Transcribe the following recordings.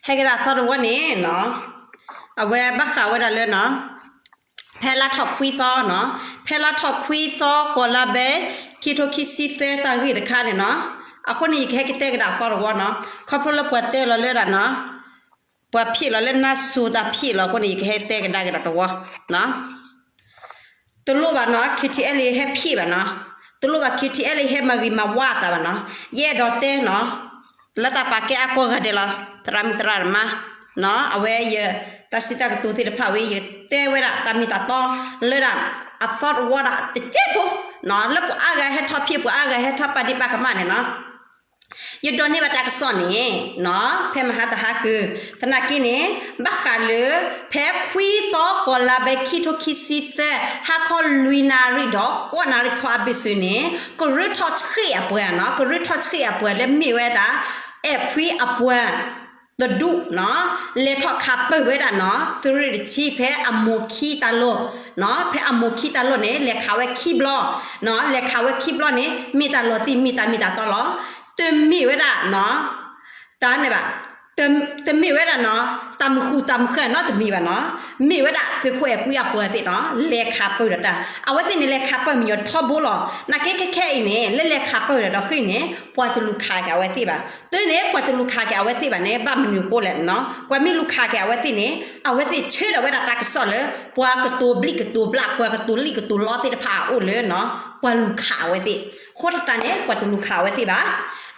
ဟဲက့ၤဒၣ်အသီတဝီန့ၣ်နီၤ, အဝဲဘၣ်ဃးဝဲဒၣ်လၢနီၤ, ဖဲလါထီၣ်ခွံသီနီၤ, ဖဲလါထီၣ်ခွံသီ ဃိးလါဘဲ ခံထိခံဆံသၢတၢ်ဂ့ၢ်တခါန့ၣ်နီၤ, အဃိန့ၣ် ယကဟဲက့ၤတဲကဒါအသီတဝီနီၤ, ခီဖျိလၢပှၤတဲလီၤလၢဒၣ်နီၤ, ပှၤဖံးလီၤလၢနါစိၤတၢ်ဖံးလီၤအဃိန့ၣ် ယကဟဲတဲကဒါက့ၤဒီးတဝီနီၤ. တလိၣ်ဘၣ်နီၤ KTLA ဟဲဖံးဘၣ်နီၤ, တလိၣ်ဘၣ် KTLA ဟဲမၤဂ့ၤမၤဝါအသးဘၣ်နီၤ, ယအဲၣ်ဒိးတဲနီၤ, လၢတၢ်ပာ်ကဲအါကိးဂၤဒဲးလီၤ, သရၣ်မုၣ်သရၣ်မါနီၤ, အဝဲယတၢ်စံးတၢ်ကတိၤသ့ၣ်တဖၣ်ဝဲ ယတဲဝဲဒၣ်တၢ်မ့ၢ်တၢ်တီလၢဒၣ် အသီတဝီဒၣ်တကဲဖိနီၤ, လၢပှၤအါဂၤဟဲထီၣ်ဖံး ပှၤအါဂၤဟဲထီၣ်ပာ်ဒ့ၣ်ပာ်ကမၣ်န့ၣ်နီၤ ယဒိးန့ၢ်ဘၣ်တၢ်ကစီၣ်န့ၣ်နီၤ, ဖဲမဟါတဟါကၢ, သနာ်က့န့ၣ် ဘၣ်ဃးလၢ ဖဲခွံသီ ဃိးလါဘဲ ခံထိခံဆံသၢ ဟါခီလွံၢ်နၣ်ရံၣ်ဒီး ဃိးနၣ်ရံၣ်ခီအဘ့ၣ်ဆၢန့ၣ် ကရၢထီၣ်ဆှံးအပှၤနီၤ, ကရၢထီၣ်ဆှံးအပှၤလၢမ့ၢ်ဝဲဒၣ် အဲၣ်ခွံအပှၤ တဒူၣ်နီၤ, လဲၤထီၣ်ခးပၢၢ်ဝဲဒၣ်နီၤ သုးရ့ၣ်တဆံ ဖဲအမိၢ်ခံတၢ်လီၢ်နီၤ, ဖဲအမိၢ်ခံတၢ်လီၢ်န့ၣ် လဲၤခးဝဲခံဘျီနီၤ, လဲၤခးဝဲခံဘျီန့ၣ် မ့ၢ်တၢ်လီၤတံၢ် မ့ၢ်တၢ်မ့ၢ်တၢ်တီလီၤ. တမ့ၢ်ဝဲဒၣ်နီၤ, တၢ်န့ၣ်ဘၣ်, တမ့ၢ်ဝဲဒၣ်နီၤ တၢ်မုာ်ဃုာ်တၢ်မုာ်ဃဲနီတမံၤဘၣ်နီၤ, မ့ၢ်ဝဲဒၣ်သုးခိၣ်အဲၣ်ခွံအပှၤသ့ၣ်နီၤ လဲၤခးပၢၢ်ဒီးတၢ်, အဝဲသ့ၣ်န့ၣ် လဲၤခးပၢၢ်မညီၤထီဘိလီၤ. နာ်က့ခဲခဲအံၤန့ၣ် လၢလဲၤခးပၢၢ်ဒီးဃ့ၢ်န့ၣ် ပှၤတလူၤခးက့ၤအဝဲသ့ၣ်ဘၣ်, တုၤန့ၣ် ပှၤတလူၤခးက့ၤအဝဲသ့ၣ်ဘၣ်န့ၣ် ဘၣ်မနုၤအဃိလဲၣ်နီၤ, ပှၤမ့ၢ်လူၤခးက့ၤအဝဲသ့ၣ်န့ၣ် အဝဲသ့ၣ်ဆၢထၢၣ်ဝဲဒၣ်တၢ်ကစီၣ်လၢ ပှၤကတိၤဘျံးကတိၤဘျၣ် ပှၤကတိၤလံၣ်ကတိၤလီသ့ၣ်တဖၣ်အအိၣ်လၢနီၤ, ပှၤလူၤခးအဝဲသ့ၣ်, အဃိသတးန့ၣ် ပှၤတလူၤခးအဝဲသ့ၣ်ဘၣ်.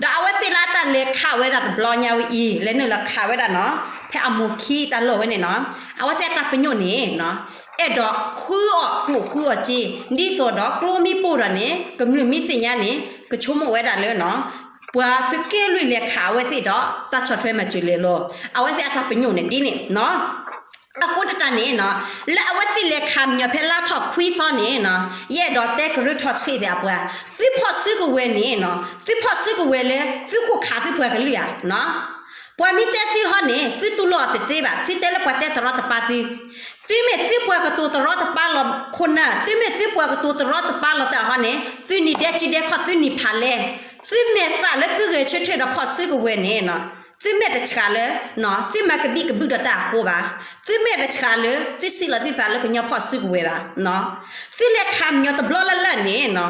ဒီးအဝဲသ့ၣ်လၢအတၢ်လဲၤခးဝဲဒၣ်တဘျီညါဝဲအံၤ လဲၤနုာ်လီၤခးဝဲဒၣ်နီၤ, ဖဲအမိၢ်ခံတၢ်လီၢ်ဝဲန့ၣ်နီၤ, အဝဲသ့ၣ်အတၢ်ပညိၣ်န့ၣ်နီၤ, အဲၣ်ဒိးဃုအီၣ်ကျိၣ်ဃုအီၣ်စ့, ဒ်သိးဒီးကျိမ့ၢ်ပိၢ်ဒီးန့ၣ် ကမျၢၢ်မ့ၢ်သ့ၣ်ညါန့ၣ် ကဆိကမိၣ်ဝဲဒၣ်လၢနီၤ, ပှၤသုးက့လွံၢ်လဲၤခးအဝဲသ့ၣ်ဒီး တၢ်ဆီၣ်ထွဲမၤစၢၤလဲၤလီၤ. အဝဲသ့ၣ်အတၢ်ပညိၣ်န့ၣ်ဒ်န့ၣ်နီၤ. အဃိသတးန့ၣ်နီၤ, လၢအဝဲသ့ၣ်လဲၤခးမညီၤဖဲလါထီၣ်ခွံသီန့ၣ်နီၤ, ယအဲၣ်ဒိးတဲကရၢထီၣ်ဆှံးသ့ၣ်အပှၤ, သုဖီၣ်စုကဝဲၤန့ၣ်နီၤ, သုဖီၣ်စုကဝဲၤလၢ သုဃိၣ်ခးသုပှၤကလုာ်ဧါနီၤ. ပှၤမ့ၢ်တဲသုဟီန့ၣ် သုတူၢ်လိာ်အီၤတသ့ဘၣ်, သုတဲလၢပှၤတဲတရီတပါသု သုမ့ၢ်သုပှၤကတိၤတရီတပါလီၤခိၣ်နၢ်, သုမ့ၢ်သုပှၤကတိၤတရီတပါလီၤတၢ်ဟီန့ၣ် သုနံၤဒဲးစုဒဲးခီၣ် သုနံၤဖးလဲၢ်, သုမဲာ်သၣ်လၢသုဂဲၤဆၢထၢၣ်ဒီးဖီၣ်စုကဝဲၤန့ၣ်နီၤ, သုမဲာ်တဆှးလၢ သုမၤကဘံၣ်ကဘုၣ်ဒီးတၢ်အဃိဘၣ်, သုမဲာ်တဆှးလၢ သုစံးလီၤသုသးလၢကညီဖီၣ်စုကဝဲၤဘၣ်. သုလဲၤခးမညီၤတဘျီလၢ်လၢ်န့ၣ်နီၤ,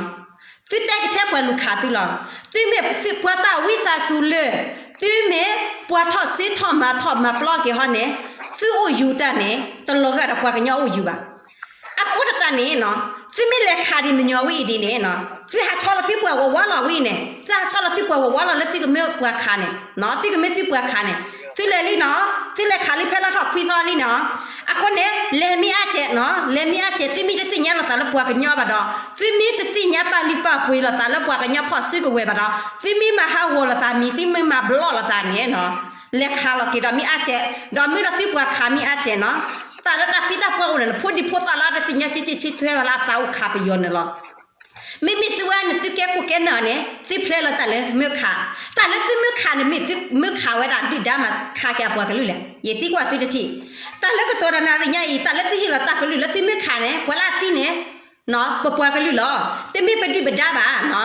သုတဲကထဲပှၤလူၤခးသုလီၤ. သုမ့ၢ်သုပှၤတၢ်ဝံသးစူၤလၢ သုမ့ၢ်ပှၤထီၣ်စ့ထီၣ်မၤထီၣ်မၤပျီက့ၤဟီန့ၣ်, သုအိၣ်ယူၤတၢ်န့ၣ် တလီၤဂာ်ဒီးပှၤကညီအိၣ်ယူၤဘၣ်. အဃိသတးန့ၣ်နီၤ, သုမ့ၢ်လဲၤခးဒံးမညီၤဝဲအံၤဒ်န့ၣ်နီၤ, သုဟးဆီလီၤသုပှၤဝးဝးလီၤဝဲအံၤန့ၣ်, သုဟးဆီလီၤသုပှၤဝးဝးလီၤလၢသုကမ့ၢ်ပှၤခးန့ၣ်, သုကမ့ၢ်သုပှၤခးန့ၣ်, သုလဲၤလံနီၤ, သုလဲၤခးလံဖဲလါထီၣ်ခွံသီလံနီၤ. အဃိန့ၣ် လဲၤမ့ၢ်အါစဲးနီၤ, လဲၤမ့ၢ်အါစဲး သုမ့ၢ်တသ့ၣ်ညါလိာ်သးလၢပှၤကညီဘၣ်ဒီး, သုမ့ၢ်တသ့ၣ်ညါပာ်လုၢ်ပာ်ပှ့ၤလိာ်သးလၢပှၤကညီဖီၣ်စုကဝဲၤဘၣ်ဒီး, သုမ့ၢ်မၤဟးဂီၤလိာ်သးမံၤ သုမ့ၢ်မၤဘျီၣ်လိာ်သးန့ၣ်နီၤ, လဲၤခးလီၤက့ၤဒီးမ့ၢ်အါစဲး, ဒီးမ့ၢ်ဒီးသုပှၤခးမ့ၢ်အါစဲးနီၤ, တၢ်လၢတၢ်သံတၢ်ပှၢ်အိၣ်န့ၣ် နဖိဒံဖိသၣ်လၢတသ့ၣ်ညါက့က့ဆံထွဲဘၣ်လၢအသးအိၣ်ခးပယီၤန့ၣ်လီၤ. မ့မ့ၢ်သုဝဲန့ၣ် သုကဲခိၣ်ကဲနၢ်အီၤန့ၣ် သုဖျဲလီၤတၢ်လၢမၢခး, တၢ်လၢသုမၢခးန့ၣ် မ့ၢ်သုမၢခးဝဲဒၣ်ဒုၣ်ဒါမၤခးက့ၤအပှၤကလုာ်လဲၣ်. ယသံကွၢ်သုတထံၣ်, တၢ်လၢကတိၤဒီးနၤရံၣ်ညါအံၤ တၢ်လၢသုဟ့ၣ်လီၤတၢ်ကလုၢ်လၢသုမၢခးန့ၣ် ပှၤလၢအသံန့ၣ် ပပှၤကလုာ်လီၤ. တမ့ၢ်ပဒုၣ်ပဒါဘၣ်နီၤ.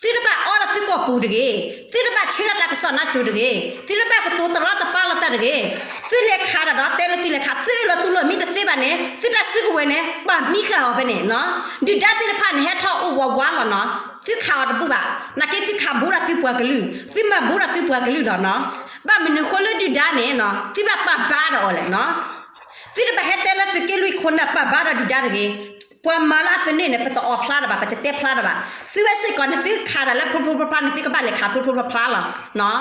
သုတဘၣ်အီဒီးသုကီၢ်ပူၤတဂ့ၤ, သုတဘၣ်ဆၢထၢၣ်တၢ်ကစီၣ်နါစိၤတဂ့ၤ, သုတဘၣ်ကတိၤတရီတပါလီၤတၢ်တဂ့ၤ. သုလဲၤခးတၢ်ဒီးတဲလၢသုလဲၤခး, သုအၢၣ်လီၤတူၢ်လိာ်မ့ၢ်တသ့ဘၣ်န့ၣ် သုတၢ်စုကဝဲၤန့ၣ် ပာ်မံဃာ်အီၤဖဲန့ၣ်နီၤ. ဒုၣ်ဒါသ့ၣ်တဖၣ်န့ၣ် ဟဲထီၣ်အိၣ်ဝးဝးလီၤနီၤ. သုခးအီၤတဘူၣ်ဘၣ်, နာ်က့သုခးဘူးဒီးသုပှၤကလုာ်, သုမၤဘူးဒီးသုပှၤကလုာ်လီၤနီၤ. ဘၣ်မနုၤဃိလၢဒုၣ်ဒါန့ၣ်နီၤ သုဘၣ်ပာ်ဘါဒီးအီၤလဲၣ်နီၤ. သုတဘၣ်ဟဲတဲလၢသုးက့လွံၢ်ခိၣ်နၢ်ပာ်ဘါဒီးဒုၣ်ဒါတဂ့ၤ. ပှၤမၤလၢအသန့ၣ်န့ၣ် ပတအီၣ်ဖျါတဘၣ်, ပတတဲဖျါတဘၣ်. သုဝဲစ့ၢ်ကီးန့ၣ် သုခးတၢ်လၢဖျိဖျိဖျါဖျါန့ၣ် သုကဘၣ်လဲၤခးဖျိဖျိဖျါဖျါလီၤနီၤ.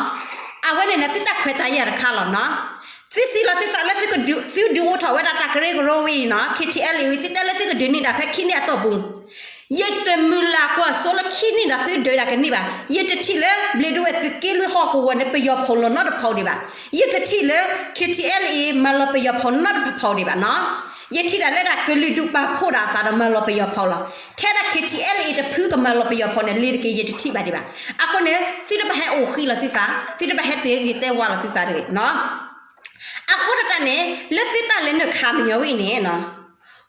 အဝဲန့ၣ်န့ၣ် သုတၢ်ခွဲးတၢ်ယာ်တခါလီၤနီၤ. သုစံးလီၤသုသးလၢသုကဒုး, သုဒုးအိၣ်ထီၣ်ဝဲဒၣ်တၢ်ကရၢကရိဝဲအံၤနီၤ, ခ့ထံအဲလ်အ့ ဝံၤ သုတဲလၢသုကဒုးန့ၢ်ဒၣ်ဖဲခံနံၣ်အတီၢ်ပူၤ ယတမုၢ်လၢ်ကွၢ်စိလၢခံနံၣ်ဒီးသုဒုးဒၣ်ကန့ၢ်ဘၣ်. ယတထံၣ်လၢဘျ့ဒဝဲၢ်သုးက့လွံၢ်ဟီၣ်ကဝီၤန့ၣ် ပယီၤဖီၣ်လီၤနီတဖီဒံးဘၣ်. ယတထံၣ်လၢ ခ့ထံအဲလ်အ့ မၤလီၤပယီၤဖီၣ်နီတဖီဒံးဘၣ်နီၤ. ယထံၣ်ဒၣ်လၢဒၣ်ကလုာ်ဒူၣ်ပာ်ဖှိၣ်ဒၣ်အသးဒီးမၤလီၤပယီၤဖီၣ်လီၤ. ထဲဒၣ် ခ့ထံအဲလ်အ့ တဖုကမၤလီၤပယီၤဖီၣ်န့ၣ် လ့ၤတက့ၤယတထံၣ်ဘၣ်ဒံးဘၣ်. အဃိန့ၣ် သုတဘၣ်ဟဲအိၣ်ဃံလီၤသုသး, သုတဘၣ်ဟဲတဲဂ့ၤတဲဝါလီၤသုသးတဂ့ၤနီၤ. အဃိတၢ်န့ၣ် လၢသုတၢ်လဲၤနုာ်ခးမညီၤဝဲအံၤန့ၣ်နီၤ,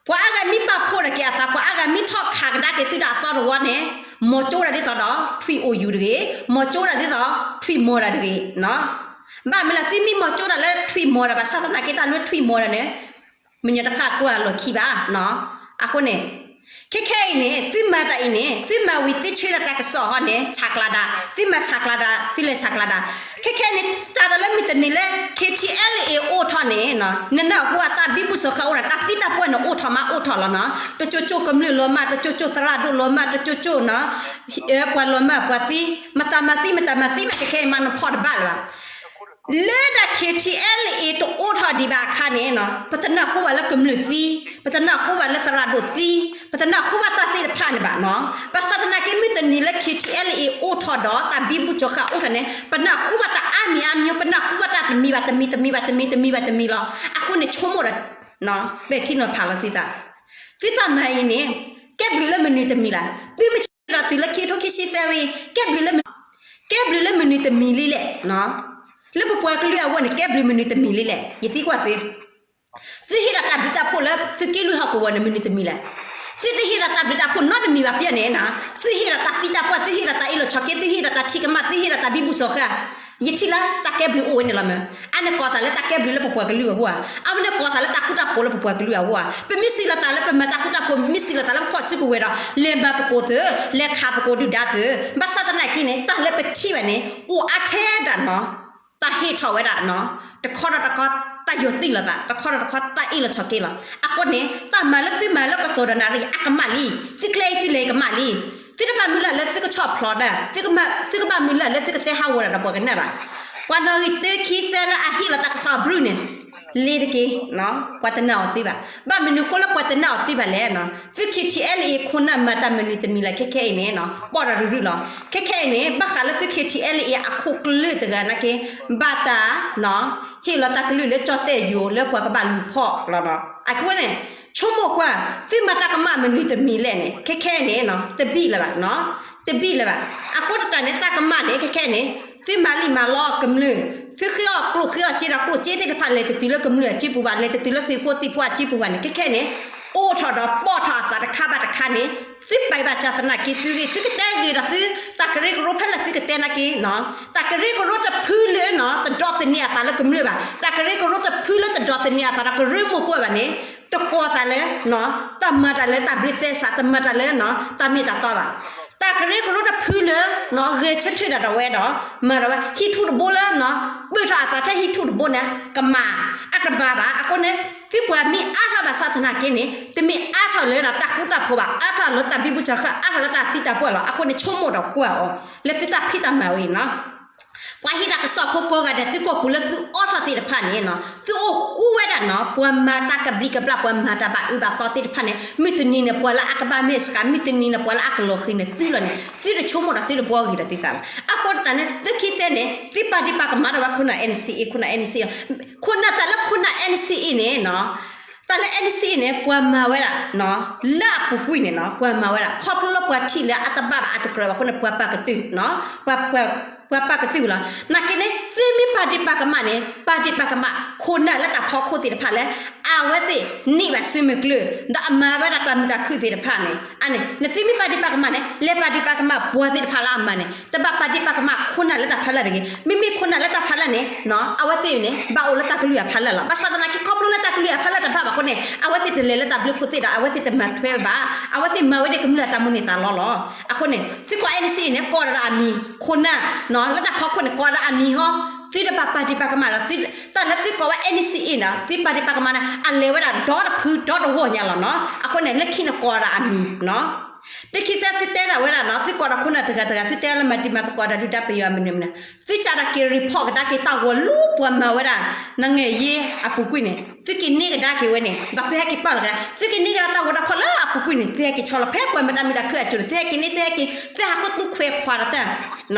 ပှၤအါဂၤမ့ၢ်ပာ်ဖှိၣ်ထီၣ်က့ၤအသး, ပှၤအါဂၤမ့ၢ်ထီၣ်ခးကဒါက့ၤသုဒၣ်အသီတဝီန့ၣ်, မ်ကၠိဒၣ်ဒ်သိးဒီးထွံၣ်အိၣ်ယူၤတဂ့ၤ, မ်ကၠိဒၣ်ဒ်သိးထွံၣ်မီၤဒၣ်တဂ့ၤနီၤ. ဘၣ်မနုၤလဲၣ် သုမ့ၢ်မၤကၠိတၢ်လၢထွံၣ်မီၤဒီး ဘၣ်ဆၣ်သနာ်က့ တၢ်လၢထွံၣ်မီၤဒီးန့ၣ် မညီတဃၣ်ကွၢ်လီၢ်ခံဘၣ်နီၤ. အဃိန့ၣ် ခဲခဲအံၤန့ၣ် သုမၤတၢ်အံၤန့ၣ် သုမၤဝံၤသုဆၢဒီးတၢ်ကစီၣ်ဟီန့ၣ် ဆးကျးဒၣ်, သုမၤဆးကျးဒၣ် သုလဲၤဆးကျးဒၣ်. ခဲခဲအံၤန့ၣ် စးထီၣ်လၢမုၢ်တနံၤလၢ K T L A အိၣ်ထီၣ်န့ၣ် နနၢ်ဟူအတၢ်ဘံဘူစီၤဃာ်အိၣ်ဒီး တၢ်သံတၢ်ပှၢ်န့ၣ်အိၣ်ထီၣ်မးအိၣ်ထီၣ်လီၤနီၤ. တကၠိကၠိကမျၢၢ်လီၤမး, တကၠိကၠိသရၣ်ဒိၣ်လီၤမး, တကၠိကၠိနီၤ ပှၤလီၤမၢ်ပှၤသံ, မတၤမၤသံ မတၤမၤသံမး ခဲခဲအံၤမးနဖီၣ်တဘၣ်လၢၤဘၣ်. လၢဒၣ် K T L A တအိၣ်ထီၣ်ဒံးဘၣ်အခါန့ၣ် ပတနၢ်ဟူဘၣ်လၢကမျၢၢ်သံ, ပတနၢ်ဟူဘၣ်လၢသရၣ်ဒိၣ်သံ, ပတနၢ်ဟူဘၣ်တၢ်သ့ၣ်တဖၣ်န့ၣ်ဘၣ်နီၤ. ဘၣ်ဆၣ်သနာ်က့ မုၢ်တနံၤလၢ K T L A အိၣ်ထီၣ်ဒီး တၢ်ဘံဘူစီၤဃာ်အိၣ်ထီၣ်န့ၣ် ပနၢ်ဟူဘၣ်တၢ်အါမံၤအါမံၤ, ပနၢ်ဟူဘၣ်တၢ်တမံၤဘၣ်တမံၤ တမံၤဘၣ်တမံၤ တမံၤဘၣ်တမံၤလီၤ. အဃိန့ၣ် ဆိကမိၣ်ဒီး ပဲာ်ထံနီၤဖးလီၤသုသး, သုတၢ်မၤအံၤန့ၣ် ကဲဘျုးလၢမနုၤတမံၤလဲၣ်. သုမ့ၢ်ဆၢဒီးတုၤလၢခံကထိခံဆံသၢဝံၤ ကဲဘျုးလၢ ကဲဘျုးလၢမနုၤတမံၤလံလဲၣ်. လၢပပှၤကလုာ်အဂီၢ်န့ၣ် ကဲဘျုးမနုၤတမံၤလံလဲၣ်. ယသံကွၢ်သု, သုဟ့ၣ်ဒီးတၢ်ဘျုးတၢ်ဖှိၣ်လၢသုက့လွံၢ်ဟီၣ်ကဝီၤန့ၣ် မနုၤတမံၤလဲၣ်. သုတဟ့ၣ်ဒီးတၢ်ဘျုးတၢ်ဖှိၣ်နီတမံၤဘၣ်ဖဲန့ၣ်နီၤ, သုဟ့ၣ်ဒီးတၢ်သံတၢ်ပှၢ်, သုဟ့ၣ်ဒီးတၢ်အ့ၣ်လိာ်ဆိးက့, သုဟ့ၣ်ဒီးတၢ်ထံၣ်ကမၣ်, သုဟ့ၣ်ဒီးတၢ်ဘံဘူစီၤဃာ်, ယထံၣ်လၢတၢ်ကဲဘျုးအိၣ်ဝဲန့ၣ်လီၤမး. အန့ၣ်ကိးသးလၢတၢ်ကဲဘျုးလၢပပှၤကလုာ်အဂီၢ်ဧါ. အဝဲန့ၣ်ကိးသးလၢ တၢ်ဃူတၢ်ဖိးလၢပပှၤကလုာ်အဂီၢ်ဧါ. ပမ့ၢ်စံးလီၤသးလၢပမၤတၢ်ဃူတၢ်ဖိး, ပမ့ၢ်စံးလီၤသးလၢပဖီၣ်စုကဝဲၤဒီး လဲၤမၤသကိးသု, လဲၤခးသကိးဒုၣ်ဒါသု, ဘၣ်ဆၣ်သနာ်က့န့ၣ် တၢ်လၢပထံၣ်ဘၣ်န့ၣ် အိၣ်အါထဲဒၣ်နီၤ, တၢ်ဟ့ၣ်ထီၣ်ဝဲဒၣ်နီၤ, တခီဒီးတခီ တၢ်ယီၤတံၢ်လိာ်သး, တခီဒီးတခီ တၢ်အ့ၣ်လိာ်ဆိးက့လီၤ. အဃိန့ၣ် တၢ်မၤလၢသုမၤလၢကတိၤဒီးနၣ်ရံၣ် အကမၣ်လံ, သုကျဲအံၤသုလဲၤကမၣ်လံ. သုတဘၣ်မုၢ်လၢ်လၢသုကဆီၣ်ဖျိးဒၣ်, သုကဘၣ်မုၢ်လၢ်လၢသုကသဲဟးဂီၤဒီးပှၤကနၣ်ဘၣ်. ပှၤနီၣ်ဂံၢ်တၢခံသၢလၢအဟ့ၣ်လီၤတၢ်ကစီၣ်အဘြူၤန့ၣ် လ့ၤတက့ၢ်, ပှၤတနာ်အီၤသ့ဘၣ်. ဘၣ်မနုၤအဃိလၢပှၤတနာ်အီၤသ့ဘၣ်လဲၣ်. သု K T L A ခိၣ်နၢ်မၤတၢ်မနုၤတမံၤလဲၣ် ခဲခဲအံၤန့ၣ် ပိာ်ဒီးရုၢ်ရုၢ်လီၤ. ခဲခဲအံၤန့ၣ် ဘၣ်ဃးလၢသု K T L A အခိၣ်ကျၢၢ်တဂၤနာ်က့ ဘၣ်တၢ် ဟ့ၣ်လီၤတၢ်ကလုၢ်လၢကၠီၣ်တဲၣ်ယိၤလၢပှၤကဘၣ်လူၤဖီၣ်လီၤ. အဃိန့ၣ် ဆိကမိၣ်ကွၢ် သုမၤတၢ်ကမၣ်မနုၤတမံၤလဲၣ်န့ၣ် ခဲခဲအံၤန့ၣ် တဘံၣ်လၢၤဘၣ်, တဘံၣ်လၢၤဘၣ်. အဃိသတးန့ၣ် တၢ်ကမၣ်န့ၣ် ခဲခဲန့ၣ် သုမၤလံမၤလီကမျၢၢ်, သုဃ့အီၣ်ကျိၣ်ဃ့အီၣ်စ့ဒီး ကျိၣ်စ့သ့ၣ်တဖၣ် လဲၤတတုၤလၢကမျၢၢ်အစုပူၤဘၣ်, လဲၤတတုၤလၢသုးဖိသံၣ်ဖိအစုပူၤဘၣ်န့ၣ် ခဲခဲန့ၣ် အိၣ်ထီၣ်ဒီးပိာ်ထီၣ်အသးတခါဘၣ်တခါန့ၣ် သုပာ်ဘၣ်ဆၣ်သနာ်က့ သုဂ့ၢ် သုကတဲဂ့ၢ်ဒီးသု တၢ်ကရၢကရိဖဲလဲၣ်သုကတဲနာ်က့ တၢ်ကရၢကရိတဖုလၢနီၤ တဒိးသန့ၤအသးလၢကမျၢၢ်ဘၣ်, တၢ်ကရၢကရိတဖုလၢတဒိးသန့ၤအသးဒီးကရၢမိၢ်ပှၢ်ဘၣ်န့ၣ် တကိးသးလၢ တၢ်မၤတၢ်လၢတၢ်ဘျုးသဲစး, တမၤတၢ်လၢ တၢ်မ့ၢ်တၢ်တီဘၣ်. တၢ်ကရၢကရိတဖုလၢ ဂဲၤဆၢထၢၣ်ဒၣ်ဒီးဝဲဒီး မၤဒီးဝဲ ဟံၣ်ထူၣ်တဘိလၢ ပၢၢ်ထီၣ်အသးထဲဟံၣ်ထူၣ်တဘိန့ၣ် ကမၣ် အတမၤဘၣ်. အဃိန့ၣ် သုပှၤမ့ၢ်အါထီၣ်ဘၣ်ဆၣ်သနာ်က့န့ၣ် တမ့ၢ်အါထီၣ်လၢတၢ်ဃူတၢ်ဖိးဘၣ်, အါထီၣ်လၢတၢ်ဘံဘူစီၤဃာ်, အါထီၣ်လၢတၢ်သံတၢ်ပှၢ်လီၤ. အဃိန့ၣ် ဆိကမိၣ်ဒီးကွၢ်အီၤ လၢသုတၢ်ဖံးတၢ်မၤဝဲအံၤနီၤ ပှၤဟ့ၣ်တၢ်ကစီၣ်ဖိကိးဂၤဒဲး သုကီၢ်ပူၤလၢသုအိးထီၣ်သ့ၣ်တဖၣ်န့ၣ် သုအိၣ်ဃူဝဲဒၣ်နီၤ ပှၤမၤတၢ်ကဘျံးကဘျၣ် ပှၤမၤတၢ်ဘၣ်အၢဘၣ်သီသ့ၣ်တဖၣ်န့ၣ် မုၢ်တနံၤန့ၣ် ပှၤလၢအကဘၣ်မ့ၢ်စှၤ, မုၢ်တနံၤန့ၣ် ပှၤလၢအကလီၤဃံၤန့ၣ်သုလီၤန့ၣ် သုတဆိကမိၣ်ဒီးသုတဘှီဂ့ၤဒီးသုသးဘၣ်. အဃိတၢ်န့ၣ် သုခံသ့န့ၣ် သုပာ်ဒံးပာ်ကမၣ်ဒီးဝဲခိၣ်နၢ် N C A, ခိၣ်နၢ် N C A, ခိၣ်နၢ်တၢ်လၢခိၣ်နၢ် N C A န့ၣ် တၢ်လၢ N C A န့ၣ် ပှၤမၤဝဲဒၣ် လၢအပူၤကွံာ်န့ၣ် ပှၤမၤဝဲဒၣ် ခီဖျိလၢပှၤထံၣ်လၢအတဘၣ်ဘၣ်အတကြၢးဘၣ်အဃိန့ၣ် ပှၤပာ်ကတုာ် ပှၤပာ်ကတုာ်ဝဲလီၤ. နာ်က့န့ၣ် သုမ့ၢ်ပာ်ဒံးပာ်ကမၣ်န့ၣ် ပာ်ဒံးပာ်ကမၣ် ခိၣ်နၢ်လၢတၢ်ဖီခိၣ်သ့ၣ်တဖၣ်လၢ အဝဲသ့ၣ်န့ၢ်ဘၣ်စုမုၢ်ကျၢၢ် ဒီးအမၤဝဲဒၣ်တၢ်မုာ်တၢ်ခုၣ်သ့ၣ်တဖၣ်န့ၣ် အန့ၣ် နသုမ့ၢ်ပာ်ဒံးပာ်ကမၣ်န့ၣ် လဲၤပာ်ဒံးပာ်ကမၣ်ပှၤသ့ၣ်တဖၣ်လၢအမၤန့ၣ် တဘၣ်ပာ်ဒံးပာ်ကမၣ်ခိၣ်နၢ်လၢတၢ်ဖးလၢ်တဂ့ၤ. မ့မ့ၢ်ခိၣ်နၢ်လၢတၢ်ဖးလၢ်န့ၣ် အဝဲသ့ၣ်န့ၣ် ဘၣ်အိၣ်လၢတၢ်ကလုၢ်အဖးလၢ်လီၤ. ဘၣ်ဆၣ်သနာ်က့ ခီဖျိလၢတၢ်ကလုၢ်အဖးလၢ်တဘၣ်ဘၣ်အဃိန့ၣ် အဝဲသ့ၣ်တလဲၤလၢတၢ်ဘျုးခိၣ်သ့ၣ်ဒီး အဝဲသ့ၣ်တမၤထွဲဘၣ်. အဝဲသ့ၣ်မၤဝဲဒၣ်ကမျၢၢ်အတၢ်မုၢ်န့ၢ်သးလီလီၤ. အဃိန့ၣ် သုကိး N C A န့ၣ် ကိးဒီးအမံၤ ခိၣ်နၢ် လၢတၢ်ဖီခိၣ်န့ၣ် ကိးဒီးအမံၤဟီ သုတဘၣ်ပာ်ဒံးပာ်ကမၣ်ဒီး တၢ်လၢသုကိးဝဲ N C A န့ၣ် သုပာ်ဒံးပာ်ကမၣ်န့ၣ် အလဲၤဝဲဒၣ်ဒီတဖုဒီတဝီၢ်ညါလီၤနီၤ. အဃိန့ၣ် လၢခံန့ၣ်ကိးဒီးအမံၤနီၤ တခံသၢသုတဲဒၣ်ဝဲဒၣ်နီၤ သုကိးဒီးခိၣ်နၢ်တဂၤတဂၤ သုတဲလၢမၤတံၤမၤသကိးဒီးဒုၣ်ဒါပယီၤအမနုၤမနုၤ သုကးဒီးက့ၤ report ကဒါက့ၤတၢ်ဂီၤလၢပှၤမၤဝဲဒၣ် နငဲၢ်ယ့အပူၤကွံာ်န့ၣ် သုက့ၤန့ၢ်ကဒါက့ၤဝဲန့ၣ် ဒီးသုဟဲက့ၤပာ်လီၤကဒါ သုက့ၤန့ၢ်ကဒါတၢ်ဂီၤတၢ်ဖီၣ်လၢအပူၤကွံာ်န့ၣ် သုဟဲက့ၤဆီလီၤ ဖဲပှၤမၤတၢ်မုာ်တၢ်ခုၣ်အစိၤန့ၣ် သုဟဲက့ၤန့ၢ် သုဟဲက့ၤ သုဟးခိၣ်သူခွဲးခွးဒီးတၢ်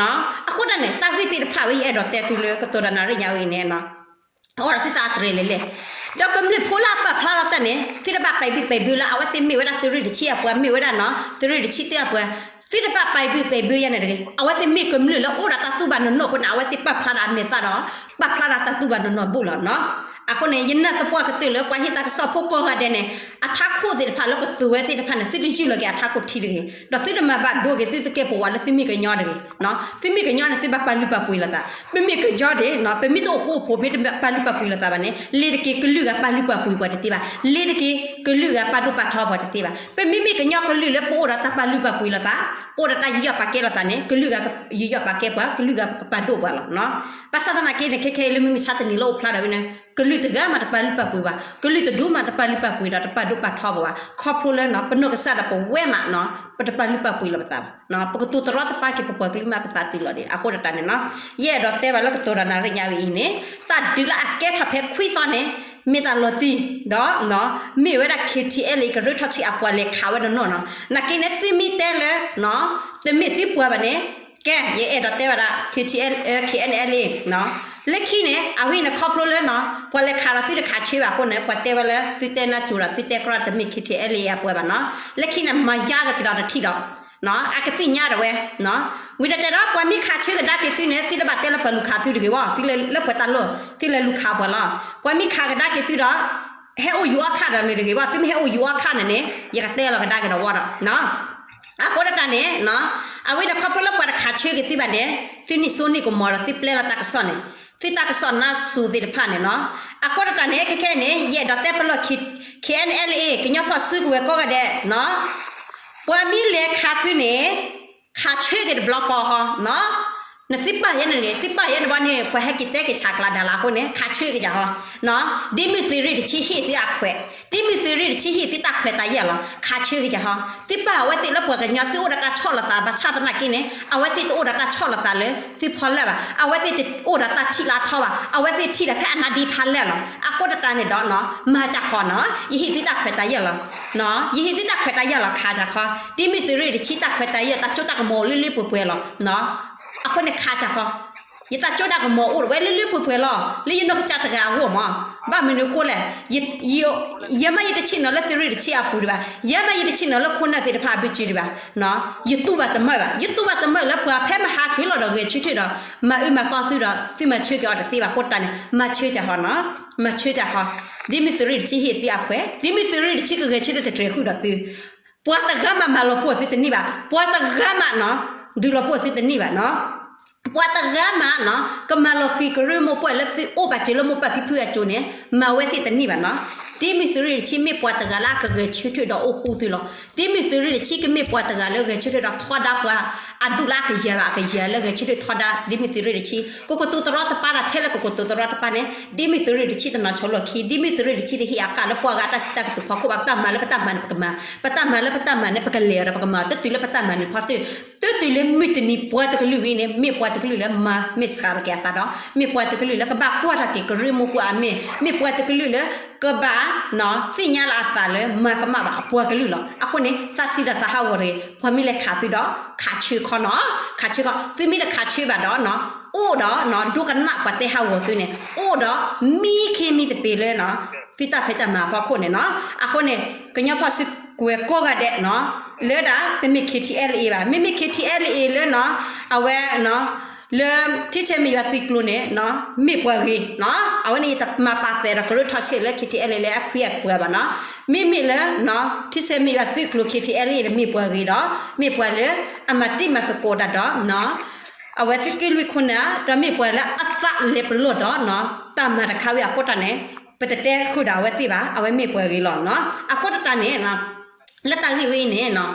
အဃိတၢ်န့ၣ် တၢ်ဂ့ၢ်သ့ၣ်တဖၣ်ဝဲ ယအဲၣ်ဒိးတဲသုလၢကတိၤတၢ်နၣ်ရံၣ်ညါဝဲအံၤန့ၣ် အဝဲဒီးသုသးတြဲၤလဲၣ်လဲၣ်. ဒီးကမျၢၢ်ဖိလၢအပာ်ဖျါထီၣ်တၢ်န့ၣ် သုတဘၣ်ပာ်ဘံၣ်ပာ်ဘၢလၢ အဝဲသ့ၣ်မ့ၢ်ဝဲဒၣ်သုးရ့ၣ်တဆံအပှၤ မ့ၢ်ဝဲဒၣ်နီၤ သုးရ့ၣ်တဆံတၢအပှၤ သုတဘၣ်ပာ်ဘံၣ်ပာ်ဘၢယၤန့ၣ်တဂ့ၤ. အဝဲသ့ၣ်မ့ၢ်ကမျၢၢ်လၢအိၣ်ဒီးတၢ်သူၣ်ဘၣ်နီၢ်နီၢ်အဃိန့ၣ် အဝဲသ့ၣ်ပာ်ဖျါဒီးအမဲာ်သၣ်ဒီး ပာ်ဖျါဒီးတၢ်သူၣ်ဘၣ်နီၢ်နီၢ်ဘူးလီၤနီၤ. အဃိန့ၣ် ယနာ်သပှၢ်ကတၢၢ်လၢ ပှၤဟ့ၣ်တၢ်ကစီၣ်ဖိကိးဂၤဒဲးန့ၣ် အ ထးခိၣ်သ့ၣ်တဖၣ်လၢကတိၤဝဲသ့ၣ်တဖၣ်န့ၣ် သုတယုၢ်လီၤက့ၤအထးခိၣ်ထံတဂ့ၤ, ဒီးသုတမၤဘၣ်ဒိက့ၤသုသကဲာ်ပဝးလၢသုမ့ၢ်ကညီတဂ့ၤ. သုမ့ၢ်ကညီန့ၣ် သုဘၣ်ပာ်လုၢ်ပာ်ပှ့ၤလိာ်သး. ပမ့ၢ်ကညီန့ၣ် ပမ့ၢ်တအိၣ်ဃူအိၣ်ဖိး မ့ၢ်တပာ်လုၢ်ပာ်ပှ့ၤလိာ်သးဘၣ်န့ၣ် လ့ၤတက့ၤကလုာ်ဂၤပာ်လုၢ်ပာ်ပှ့ၤပှၤတသ့ဘၣ်. လ့ၤတက့ၤကလုာ်ဂၤပာ်ဒိၣ်ပာ်ထီပှၤတသ့ဘၣ်. ပမ့မ့ၢ်ကညီကလုာ်လၢပအိၣ်ဒီးတၢ်ပာ်လုၢ်ပာ်ပှ့ၤလိာ်သး, ပအိၣ်ဒီးတၢ်ယူးယီၣ်ပာ်ကဲလိာ်သးန့ၣ် ကလုာ်ဂၤယူးယီၣ်ပာ်ကဲပှၤ, ကလုာ်ဂၤကပာ်ဒိၣ်ပှၤလီၤ. ဘၣ်ဆၣ်သနာ်က့န့ၣ် ခဲခဲအံၤလၢမုၢ်မဆါတနံၤလၢအိၣ်ဖျါထီၣ်ဝဲန့ၣ် ကလုာ်တဂၤမးတပာ်လုၢ်ပာ်ပှ့ၤဘၣ်, ကလုာ်တဒူမးတပာ်လုၢ်ပာ်ပှ့ၤဒီးတပာ်ဒိၣ်ပာ်ထီပှၤဘၣ်. ခီဖျိလၢပနီၢ်ကစၢ်ဒီးပဝဲမး ပတပာ်လုၢ်ပာ်ပှ့ၤလိာ်ပသးဘၣ်. ပကတိၤတရီတပါက့ၤပပှၤကလုာ်မး ပသးတုၤလီၤဒံး. အဃိဒ်န့ၣ်နီၤ ယအဲၣ်ဒိးတဲဘၣ်လၢကတိၤဒီးနၤရ့ညါဝဲအံၤန့ၣ် တၢ်ဒုးလၢအကဲထီၣ်ဖဲခွံသီန့ၣ် မ့ၢ်တၢ်လီၤတံၢ် ဒီး မ့ၢ်ဝဲဒၣ် ခ့ထံအဲလ်အ့ ကရၢထီၣ်ထံအပှၤလဲၤခးဝဲနီၢ်နီၢ်နီၤ. နာ်က့န့ၣ် သုမ့ၢ်တဲလၢ တမ့ၢ်သုပှၤဘၣ်န့ၣ် ကဲ ယအဲၣ်ဒိးတဲဝဲဒၣ် ခ့ထံအဲလ် ခ့အဲလ်အ့ လၢခံန့ၣ် အဝဲန့ၣ်ခီဖျိလၢ ပှၤလဲၤခးဒီးသုတခးဆၢဘၣ်အဃိန့ၣ် ပှၤတဲဝဲလၢ သုတဲနၢ်စူၤဒီး သုတဲကြီတမ့ၢ် ခ့ထံအဲလ်အ့ အပှၤဘၣ်နီၤ. လၢခံန့ၣ် မၤယါဒီးကဒီးတထံၣ်ဒီး အကသ့ၣ်ညါဒီးဝဲ ဝံၤတဲတဲဒီး ပှၤမ့ၢ်ခးဆၢကဒါက့ၤသုန့ၣ် သုတဘၣ်တဲလၢပှၤလူၤခးသုတဂ့ၤဘၣ်, သုလၢပှၤတၢ်လီၢ် သုလဲၤလူၤခးပှၤလီၤ. ပှၤမ့ၢ်ခးကဒါက့ၤသုဒီး ဟဲအိၣ်ယူၤအီၣ်ခးဒီးန့ၣ်တဂ့ၤဘၣ်, သုမ့ၢ်ဟဲအိၣ်ယူၤအီၣ်ခးန့ၣ်န့ၣ် ယကတဲလီၤကဒါက့ၤဒီးဝဲဒီး အဃိဒ်န့ၣ် အဝဲန့ၣ်ခီဖျိလၢပှၤတခးဆၢက့ၤသုဘၣ်န့ၣ် သုန့ၢ်စိန့ၢ်ကမီၤဒီးသုပျဲလီၤတၢ်ကစီၣ်န့ၣ် သုတၢ်ကစီၣ်နါစိၤသ့ၣ်တဖၣ်န့ၣ်နီၤ. အဃိဒ်န့ၣ် ခဲခဲန့ၣ် ယအဲၣ်ဒိးတဲပလီၢ် ခ့အဲလ်အ့ ကညီဖီၣ်စုကဝဲၤကိးဂၤဒဲးနီၤ ပှၤမ့ၢ်လဲၤခးသုန့ၣ် ခးဆၢက့ၤတဘျီဃီဃီ နသုပာ်ယဲန့ၣ်န့ၣ် သုပာ်ယဲန့ၣ်ဘၣ်န့ၣ် ပှၤဟဲက့ၤတဲက့ၤဆးကျးဒၣ်လၢအဃိန့ၣ် ခးဆၢက့ၤယၤဃီ. ဒ်မုၢ်သုးရ့ၣ်တဆံဟ့ၣ်သုအခွဲး, ဒ်မုၢ်သုးရ့ၣ်တဆံဟ့ၣ်သုတၢ်ခွဲးတၢ်ယာ်လီၤ ခးဆၢက့ၤယၤဃီ. သုပာ်အဝဲသ့ၣ်လၢပှၤကညီ သုအိၣ်ဒီးတၢ်ဆီၣ်လီၤသး ဘၣ်ဆၣ်သနာ်က့န့ၣ် အဝဲသ့ၣ်တအိၣ်ဒီးတၢ်ဆီၣ်လီၤသးလၢသုဖီလာ်ဘၣ်, အဝဲသ့ၣ်တအိၣ်ဒီးတၢ်ထံၣ်လၢအထီဘၣ်, အဝဲသ့ၣ်ထံၣ်ဒီးဖဲအနါဒ့ဖးလဲၢ်လီၤ. အဃိဒ်န့ၣ်ဒီး မၤစၢ်ဃီနီၤ ယဟ့ၣ်သုတၢ်ခွဲးတၢ်ယာ်လီၤ ယဟ့ၣ်သုတၢ်ခွဲးတၢ်ယာ်လီၤ ခးစၢ်ဃီ. ဒ်မုၢ်သုးရ့ၣ်တဆံတၢ်ခွဲးတၢ်ယာ် တၢ်စိတၢ်ကမီၤအိၣ်လၢလၢပှဲၤပှဲၤလီၤ. အဃိန့ၣ်ခးစၢ်ဃီ ယတၢ်စိတၢ်ကမီၤအိၣ်ဝဲလၢလၢပှဲၤပှဲၤလီၤ လၢယနီၢ်ကစၢ်တဂၤအဂီၢ်မး. ဘၣ်မနုၤအဃိလဲၣ် ယဲမးယတဆံၣ်နီၤလၢသုးရ့ၣ်တဆံအပူၤဒံးဘၣ်, ယဲမးယတဆံၣ်နီၤလၢခိၣ်နၢ်သ့ၣ်တဖၣ်အဘုစုဒံးဘၣ်. ယတူၢ်ဘၣ်တမၢၢ်ဘၣ်, ယတူၢ်ဘၣ်တမၢၢ်လၢပှၤဖဲမဟါက့ၤလီၤဒီးဂဲၤဆၢထၢၣ်ဒီး မၤအုမၤသီသုဒီး သုမၤဆၢက့ၤအီၤတသ့ဘၣ်အဃိတၢ်န့ၣ် မၤဆၢစၢ်ဃီနီၤ မၤဆၢစၢ်ဃီ. ဒ်မုၢ်သုးရ့ၣ်တဆံဟ့ၣ်သုအခွဲး, ဒ်မုၢ်သုးရ့ၣ်တဆံကဂဲၤဆၢထၢၣ်တတြဲၤဃုာ်ဒီးသု ပှၤတဂၤမးမၤလီၤပှီၢ်သုတန့ၢ်ဘၣ်, ပှၤတဂၤမးနီၤ ဒုးလီၤပှီၢ်သုတန့ၢ်ဘၣ်နီၤ. ပှၤတဂၤမးနီၤ ကမၤလီၤဃံၤကရၢမိၢ်ပှၢ်လၢသုအိၣ်ဘၣ်စၢၤလၢမိၢ်ပၢ်ဖံဖုအစိၤန့ၣ် မၤဝဲသ့ၣ်တန့ၢ်ဘၣ်နီၤ. ဒ်မုၢ်သုးရ့ၣ်တဆံမ့ၢ်ပှၤတဂၤလၢအကဂဲၤဆၢထၢၣ်ဒီးအိၣ်ဃူသုလီၤ. ဒ်မုၢ်သုးရ့ၣ်တဆံကမ့ၢ်ပှၤတဂၤလၢဂဲၤဆၢထၢၣ်ဒီးထီဒါပှၤအဒူၣ်လၢအကယၤဘၣ်အကယၤလၢဂဲၤဆၢထၢၣ်ထီဒါ ဒ်မုၢ်သုးရ့ၣ်တဆံ ကကတိၤတရီတပါတၢ်ထဲလၢကကတိၤတရီတပါန့ၣ် ဒ်မုၢ်သုးရ့ၣ်တဆံတနီၤဆိလီၢ်ခံ, ဒ်မုၢ်သုးရ့ၣ်တဆံတဟ့ၣ်အဃၣ်လၢပှၤဂၤတၢ်စံးတၢ်ကတိၤဖီခိၣ်ဘၣ်, ပတၢ်မၤလၢပတၢ်မၤန့ၣ် ပကမၤ, ပတၢ်မၤလၢပတၢ်မၤန့ၣ် ပကလဲၤဒီးပကမၤ, တတုၤလၢပတၢ်မၤန့ၣ်ဖီတၢၣ်, တတုၤလၢမုၢ်တနံၤပှၤတကလုာ်ဝံၤန့ၣ် မ့ၢ်ပှၤတကလုာ်လၢမၤမ့ၢ်စှၤလီၤက့ၤအသးဒီး မ့ၢ်ပှၤတကလုာ်လၢကဘၣ်ကွၢ်ထီၣ်က့ၤကရၢမိၢ်ပှၢ်အမ့ၢ်, မ့ၢ်ပှၤတကလုာ်လၢ ကဘၣ် သ့ၣ်ညါလၢအသးလၢမၤကမၣ်ဘၣ်အပှၤကလုာ်လီၤ. အဃိန့ၣ် သးစံးဒီးသးဟးဂီၤတဂ့ၤ, ပှၤမ့ၢ်လဲၤခးသုဒီး ခးဆၢခီနီၤ, ခးဆၢခီ, သုမ့ၢ်တခးဆၢဘၣ်ဒီး အိၣ်ဒီး ဒိကနၣ်ပှၤတဲဟးဂီၤသုန့ၣ် အိၣ်ဒီး မံခ့မံသပ့ၤလၢ သုတၢ်ဖံးတၢ်မၤအဖီခိၣ်န့ၣ်နီၤ. အဃိန့ၣ် ကညီဖီၣ်စုကဝဲၤကိးဂၤဒဲးနီၤ လၢဒၣ်တမ့ၢ် ခ့ထံအဲလ်အ့ ဘၣ်, မ့မ့ၢ် ခ့ထံအဲလ်အ့ လၢနီၤ အဝဲ လၢထံဆဲးမ့ၢ်ယွၤသုးကျိၤန့ၣ် မ့ၢ်ပှၤဂ့ၤနီၤ. အဝဲန့ၣ်ယတမၤပာ်သဲးဒီးကရၢထီၣ်ဆံးလၢ ခ့ထံအဲလ်အ့ လၢအခွံအပှၤဘၣ်နီၤ. မ့မ့ၢ်လၢ ထံဆဲးမ့ၢ်ယွၤသုးကျိၤ ခ့ထံအဲလ်အ့ န့ၣ်မ့ၢ်ပှၤဂ့ၤဒီး မ့ၢ်ပှၤလၢအမၤတံၢ်မၤသကိးတၢ်ဒီး အဝဲသုးက့လွံၢ်ခိၣ်နၢ် ဒီးမ့ၢ်ပှၤလၢအသးလဲၤပလီၢ်ဒီး တၢ်မၤတခါဝံၤအဃိတၢ်န့ၣ် ပတတဲဃုာ်ဒီးအဝဲသ့ၣ်ဘၣ်, အဝဲမ့ၢ်ပှၤဂ့ၤလီၤနီၤ. အဃိတၢ်န့ၣ် လၢတၢ်ဂ့ၢ်ဝဲအံၤန့ၣ်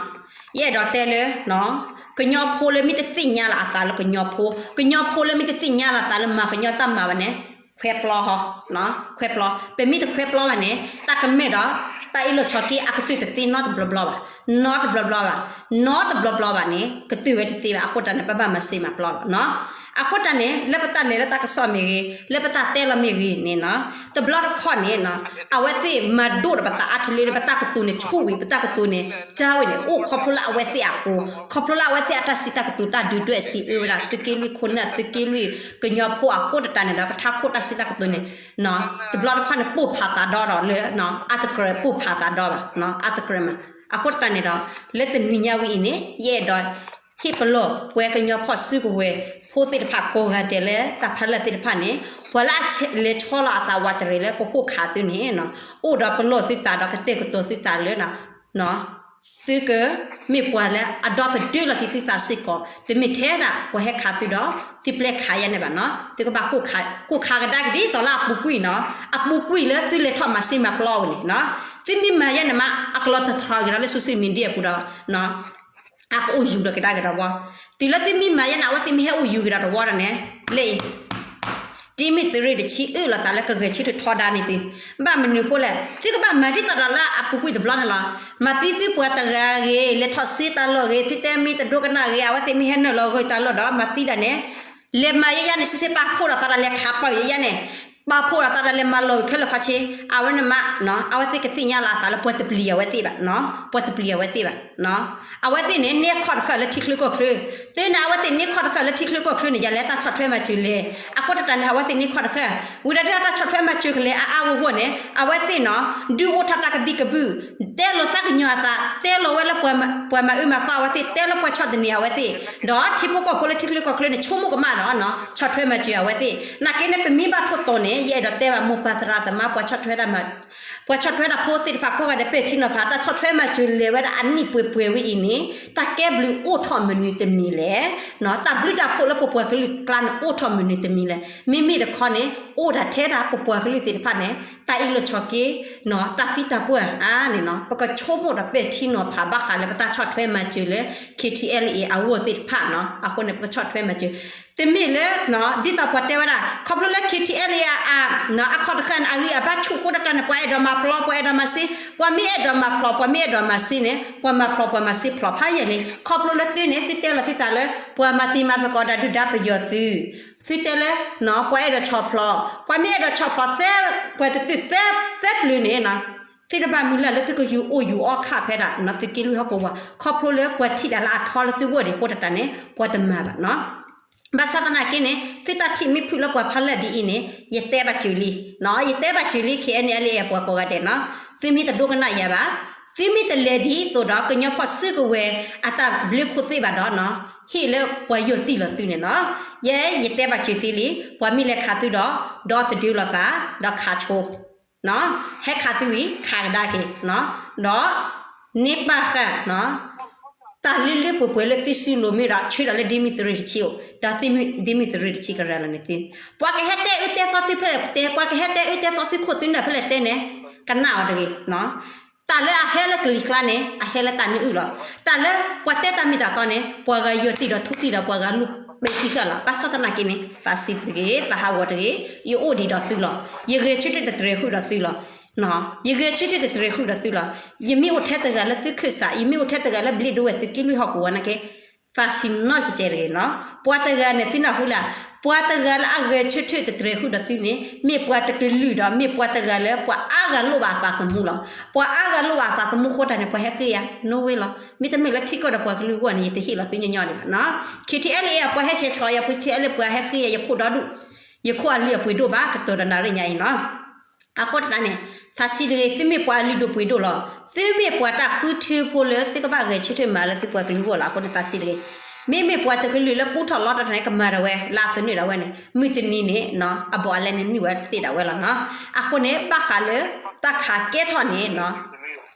ယအဲၣ်ဒိးတဲလၢ ကညီဖိလၢမ့ၢ်တသ့ၣ်ညါလီၤအသးလၢကညီဖိ, ကညီဖိလၢမ့ၢ်တသ့ၣ်ညါလီၤအသးလၢမၤကညီတၢ်မၤဘၣ်န့ၣ် ခွဲပျီဟီ, ခွဲပျီ. ပမ့ၢ်တခွဲပျီဘၣ်န့ၣ် တၢ်ကမဲာ်ဒီး တၢ်အ့ၣ်လိာ်ဆိးက့ အကတုၤတသ့နီတဘျီဘျီဘၣ်, နီတဘျီဘျီဘၣ်, နီတဘျီဘျီဘၣ်န့ၣ် ကတုၤဝဲတသ့ဘၣ်. အဃိတၢ်န့ၣ် ပဘၣ်မၤစ့မၤပျီလီၤနီၤ. အဃိတၢ်န့ၣ် လၢပတၢ်လဲၤလၢတၢ်ကစီၣ်မ့ၢ်ဂ့ၤ, လၢပတၢ်တဲလီၤမ့ၢ်ဂ့ၤန့ၣ်နီၤ, တဘျီတခီၣ်န့ၣ် အဝဲသ့ၣ်မၤဒိၣ်ဒီးပသးအါထီၣ်လၢ ပတၢ်ကတိၤန့ၣ်ဆူၣ်ဝံၤ, ပတၢ်ကတိၤန့ၣ် ကၢ်ဝဲန့ၣ် အိၣ်ခီဖျိလၢအဝဲသ့ၣ်အဃိ, ခီဖျိလၢအဝဲသ့ၣ်အတၢ်စံးတၢ်ကတိၤ တၢ်ဒုးဒွဲၣ်စံးအၢဝဲဒၣ် သုးက့လွံၢ်ခိၣ်နၢ် သုးက့လွံၢ်ကညီဖိအဃိတၢ်န့ၣ်ဒီး ပထးခိၣ်တၢ်စံးတၢ်ကတိၤန့ၣ် တဘျီတခီၣ်န့ၣ် ပိၢ်ဖးသးဒီဒီးလၢ အါတကြၢးပိၢ်ဖးသးဒီဘၣ်, အါတကြၢးမး. အဃိတၢ်န့ၣ်ဒီး လၢတနံၤညါဝဲအံၤန့ၣ် ယအဲၣ်ဒိး ဟ့ၣ်ပလီၢ်ပှၤကညီဖီၣ်စုကဝဲၤဖိသ့ၣ်တဖၣ်ကိးဂၤဒဲးလၢတၢ်ဖးလၢာ်သ့ၣ်တဖၣ်န့ၣ်, ပှၤလၢအလဲၤဆီလီၤအသးဝးတရံးလၢကဃိၣ်ခးသုန့ၣ်, အိၣ်ဒီးပလီၢ်သုသးဒီးကတဲာ်ကတီၤသုသးလၢ သုကမ့ၢ်ပှၤလၢအဒီသဒၢလီၤက့ၤသုသးစ့ၢ်ကီး, တမ့ၢ်ထဲဒၣ်ပှၤဟဲခးသုဒီး သုပျဲခးယဲန့ၣ်ဘၣ်နီၤ. သုကဘၣ်ဃိၣ်ခးကဒါက့ၤဒ်သိးလၢအပူၤကွံာ်နီၤ, အပူၤကွံာ်လၢသုလဲၤထီၣ်မၤစ့မၤပျီဝဲန့ၣ်နီၤ. သုမ့ၢ်မၤယဲန့ၣ်မး အကလီၤတထီက့ၤဒီးလၢ social media အပူၤဒီး အကအိၣ်ယူၤဒီးကဒါက့ၤဒီးဝီ, တုၤလၢသုမ့ၢ်မၤယဲန့ၣ် အဝဲသ့ၣ်မ့ၢ်ဟဲအိၣ်ယူၤက့ၤဒီးတဝီဒီးန့ၣ်, လၢအံၤ ဒ်မ့ၢ်သုးရ့ၣ်တဆံအၢၣ်လီၤသးလၢကဂဲၤဆၢထၢၣ်ထီဒါန့ၢ်သု, ဘၣ်မနုၤအဃိလဲၣ်, သုကဘၣ်မၤဒ်သိးဒီးလၢအပူၤကွံာ်တဘျီန့ၣ်လီၤ. မၤသံသုပှၤတဂၤဂ့ၤ, လဲၤထီၣ်စ့တၢ်လီၢ်ဂ့ၤ, သုတဲမ့ၢ်တဒိကနၣ်ဂ့ၤ, အဝဲသ့ၣ်မ့ၢ်ဟဲနုာ်လီၤဂီၢ်တၢ်လီၢ်ဒီး မၤသံဒၣ်န့ၣ်, လဲၤမၤယဲယဲန့ၣ် စ့စ့ပာ်ဖှိၣ်ဒီးသးဒီး လဲၤခးပီၢ်ယဲယဲန့ၣ်, ပာ်ဖှိၣ်ဒီးသးဒီး လဲၤမၤလီၤခဲလၢာ်ခဲဆ့, အဝဲန့ၣ်မး အဝဲသ့ၣ်ကသ့ၣ်ညါလီၤအသးလၢပှၤတပျံၤအဝဲသ့ၣ်ဘၣ်, ပှၤတပျံၤအဝဲသ့ၣ်ဘၣ်. အဝဲသ့ၣ်န့ၣ် န့ၢ်ခီၣ်တဃၢၣ်လၢထံချၢကီၢ်ချၢ, သ့န့ၣ် အဝဲသ့ၣ်န့ၢ်ခီၣ်တဃၢၣ်လၢထံချၢကီၢ်ချၢန့ၣ် ယလဲၤတၢ်ဆီၣ်ထွဲမၤစၢၤလဲၣ်. အဃိသတးန့ၣ် အဝဲသ့ၣ်န့ၢ်ခီၣ်တဃၢၣ်, ဝံၤဒီးတၢ်ဆီၣ်ထွဲမၤစၢၤကလဲၣ်အါအါဂီၢ်ဂီၢ်န့ၣ် အဝဲသ့ၣ်နီၤ ဒုးအိၣ်ထီၣ်တၢ်ကဘံၣ်ကဘုၣ်, တဲလီၤသးကညီၤအသး, တဲလီၤဝဲလၢပှၤမၤအုၣ်မၤသီအဝဲသ့ၣ်, တဲလၢပှၤဆီၣ်သနံးအဝဲသ့ၣ်, ဒီးထံဖိကီၢ်ဖိလၢထံချၢကီၢ်ချၢန့ၣ် ဆိကမိၣ်ကမၣ်ဒီး ဆီၣ်ထွဲမၤစၢၤအဝဲသ့ၣ်. နာ်က့န့ၣ် ပမ့ၢ်ဘၣ်ထိၣ်သီန့ၣ် ယအဲၣ်ဒိးတဲဘၣ်မိၢ်ပၢ်သရၣ်သမါ ပှၤဆီၣ်ထွဲဒၣ် ပှၤဆီၣ်ထွဲဒၣ်ဖိသ့ၣ်တဖၣ်ကိးဂၤဒဲး ပဲာ်ထံနီၤဖး တၢ်ဆီၣ်ထွဲမၤစၢၤလဲၤဝဲဒၣ်အနံၣ်ပှဲၤပှဲၤဝဲအံၤန့ၣ် တၢ်ကဲဘျုးအိၣ်ထီၣ်မနုၤတမံၤလဲၣ်. တၢ်ဘျုးတၢ်ဖှိၣ်လၢပပှၤကလုာ်ကျါန့ၣ် အိၣ်ထီၣ်မနုၤတမံၤလဲၣ်. မ့မ့ၢ်တခီန့ၣ် အိၣ်ဒၣ်ထဲဒၣ်ပပှၤကလုာ်သ့ၣ်တဖၣ်န့ၣ် တၢ်အ့ၣ်လိာ်ဆိးက့ တၢ်သံတၢ်ပှၢ်အါန့ၣ်နီၤ ပကဆိကမိၣ်ဒီးပဲာ်ထံနီၤဖးဘၣ်ဃးလၢပတၢ်ဆီၣ်ထွဲမၤစၢၤလၢ K T L A အဂီၢ်သ့ၣ်တဖၣ်နီၤ. အဃိန့ၣ် ပကဆီၣ်ထွဲမၤစၢၤ တမ့ၢ်လၢ ဒ်သိးပှၤတဲဝဲဒၣ် ခီဖျိလၢ K T L A အ အခီၣ်တဃၢၣ်န့ၣ် အဂံၢ်အဘါဆူၣ်အဃိသတးန့ၣ် ပှၤအဲၣ်ဒိးမၤပျီ ပှၤအဲၣ်ဒိးမၤစ့, ပှၤမ့ၢ်အဲၣ်ဒိးမၤပျီ ပှၤမ့ၢ်အဲၣ်ဒိးမၤစ့န့ၣ် ပှၤမၤပျီပှၤမၤစ့ဖျိးဖးယံာ်လံ. ခီဖျိလၢသုန့ၣ် သုတဲလီၤသုသးလၢ ပှၤမၤတံၤမၤသကိးတၢ်ဒုၣ်ဒါပယီၤသုး, သုတဲလၢ ပှၤအဲၣ်ဒိးဆီၣ်ဖျိး, ပှၤမ့ၢ်အဲၣ်ဒိးဆီၣ်ဖျိး ပှၤတတုၤသၢပျုၤန့ၣ် သုတဘၣ်မုၢ်လၢ်လၢသုကယူၤအိၣ်ယူၤအီၣ်ခးဖဲဒၣ် သုးက့လွံၢ်ဟီၣ်ကဝီၤ ခီဖျိလၢပှၤထံၣ်တၢ်လၢအထီလၢသုဂီၢ်ဒံးအဃိသတးန့ၣ် ပှၤတမၤဘၣ်နီၤ. ဘၣ်ဆၣ်သနာ်က့န့ၣ် သုတၢ်ထံၣ်မ့ၢ်ဖုၣ်လၢပှၤဖးလၢာ်ဒ်အံၤန့ၣ် ယတဲဘၣ်စၢၤလံ, ယတဲဘၣ်စၢၤလံ K N L A ပှၤကိးဂၤဒဲးနီၤ, သုမ့ၢ်တဒိကနၣ်ယၤဘၣ်, သုမ့ၢ်တလဲၤဒ်သိးဒီး ကညီဖီၣ်စုကဝဲၤအတၢ်ဘျုးခိၣ်သ့ၣ်ဘၣ်ဒီးနီၤ, ဟ့ၣ်လၢပှၤယိာ်တံၢ်လီၤသုန့ၣ်နီၤ. ယဲ ယတဲဘၣ်စၢၤသုလံ, ပှၤမ့ၢ်လဲၤခးသုဒီး ဒီသဒၢလီၤသး ဒီးခးဆိ ဟဲခးသုဝံၤ ခးကဒါက့ၤ, ဒီး န့ၢ်ပာ်ဃာ် တၢ်လုၢ်လုၢ်ပှဲၤပှဲၤလၢသုစုလိၤမ့ၢ်ဒီး ဆှၢဒီးလၢဒ်မ့ၢ်သုးရ့ၣ်တဆံအိၣ်, ဒီးဒ်မ့ၢ်သုးရ့ၣ်တဆံကရၤလီၤန့ၣ်သု, ပှၤကဟဲတဲအၢတဲသီသုဖဲလဲၣ်တဲ, ပှၤကဟဲတဲအၢတဲသီသုခိၣ်သုနၢ်ဖဲလဲၣ်တဲန့ၣ် ကနၣ်အီၤတဂ့ၤ. တၢ်လၢအဟဲလၢကလံၤကျါန့ၣ် အဟဲလၢတၢ်နၢအုၣ်လီၤ. တၢ်လၢပှၤတဲတၢ်မ့ၢ်တၢ်တီန့ၣ် ပှၤဂၤယိာ်တံၢ်ဒီးထူတံၢ်ဒီးပှၤဂၤလူၤပဲာ်ခံဃာ်လီၤ. ဘၣ်ဆၣ်သနာ်က့န့ၣ် သးဆံးတဂ့ၤ, သးဟးဂီၤတဂ့ၤ, ယအိၣ်ဒံးဒီးသုလီၤ. ယဂဲၤဆၢထၢၣ်တတြဲၤဃုာ်ဒီးသုလီၤ. ယဂဲၤဆၢထၢၣ်တတြဲၤဃုာ်ဒီးသုလီၤ. ယမ့ၢ်အိၣ်ထဲတဂၤလၢသုခၢၣ်စး, ယမ့ၢ်အိၣ်ထဲတဂၤလၢဘျ့ဒိဝဲၢ်သုးက့လွံၢ်ဟီၣ်ကဝီၤနာ်က့ သးဆံးနီၢ်ကဲကဲတဂ့ၤနီၤ. ပှၤတဂၤန့ၣ် သုနၢ်ဟူလၢ ပှၤတဂၤလၢအဂဲၤဆၢထၢၣ်တတြဲၤဃုာ်ဒီးသုန့ၣ် မ့ၢ်ပှၤတကလုာ်ဒီး မ့ၢ်ပှၤတဂၤလၢပှၤအါဂၤလိၣ်ဘၣ်အသးသမူလီၤ. ပှၤအါဂၤလိၣ်ဘၣ်အသးသမူအဃိသတးန့ၣ် ပှၤဟဲဃ့ယၤ no way လီၤ. မ့တမ့ၢ်လၢထံကီၢ်ဒီးပှၤကလုာ်အဂီၢ်န့ၣ် ယတဟ့ၣ်လီၤသုညီညီဒံးဘၣ်နီၤ. K T L A အပှၤဟဲဆဲးဆီးယၤ K T L A ပှၤဟဲဃ့ယၤ ယခိၣ်ဒီဒူၣ်, ယခိၣ်အလုၢ်အပှ့ၤဒိၣ်ဘၣ် ကတၢၢ်ဒီးနၤရ့ၣ်ညါအံၤနီၤ. အဃိသတးန့ၣ် သးဆံးတဂ့ၤ, သုမ့ၢ်ပှၤလုၢ်ဒိၣ်ပှ့ၤဒိၣ်လီၤ. သုမ့ၢ်ပှၤတၢ်ဃုထၢဖိလၢသုကဘၣ်ဂဲၤဆၢထၢၣ်မၤလၢသုပှၤကလုာ်အဂီၢ်လီၤ. အဃိန့ၣ်သးဆံးတဂ့ၤ. မ့မ့ၢ်ပှၤတကလုာ်လၢပူထီၣ်လီတၢ်န့ၣ် ကမၤဒၣ်ဝဲ လၢအသနၢၣ်ဒၣ်ဝဲန့ၣ် မုၢ်တနံၤန့ၣ် အဘူးအလဲန့ၣ်နုာ်ဝဲသ့ဒၣ်ဝဲလီၤနီၤ. အဃိန့ၣ် ဘၣ်ဃးလၢတၢ်ခးကဲထီၣ်န့ၣ်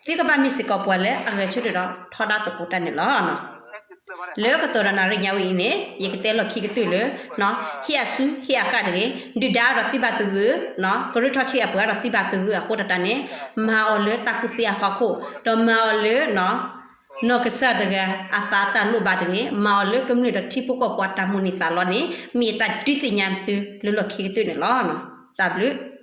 သုကဘၣ်မ့ၢ်စ့ၢ်ကီးပှၤလၢအဂဲၤဆၢထၢၣ်ဒီးထီဒါသကိးတၢ်န့ၣ်လီၤ. လၢကတၢၢ်ဒီးနၤရ့ၣ်ညါဝဲအံၤန့ၣ် ယကတဲလီၢ်ခံကတၢၢ်လၢ ဟ့ၣ်အစုဟ့ၣ်အဃၣ်တဂ့ၤ, ဒုၣ်ဒါဒီးသံဘၣ်သဂၢၢ်, ကရၢထီၣ်ဆံးအပှၤဒီးသံဘၣ်သဂၢၢ်အဃိတၢ်န့ၣ် မၤအီၤလၢတၢ်ကူၣ်သ့အဖီခိၣ်, ဒီးမၤအီၤလၢ နီၢ်ကစၢ်တဂၤအသးတၢ်လိၣ်ဘၣ်တဂ့ၤ, မၤအီၤလၢကမျၢၢ်ဒီးထံဖိကီၢ်ဖိအတၢ်မိၣ်န့ၢ်သးလီန့ၣ် မ့ၢ်ယတၢ်ဒုးသ့ၣ်ညါသုလၢလီၢ်ခံကတၢၢ်န့ၣ်လီၤ. တၢ်ဘျုး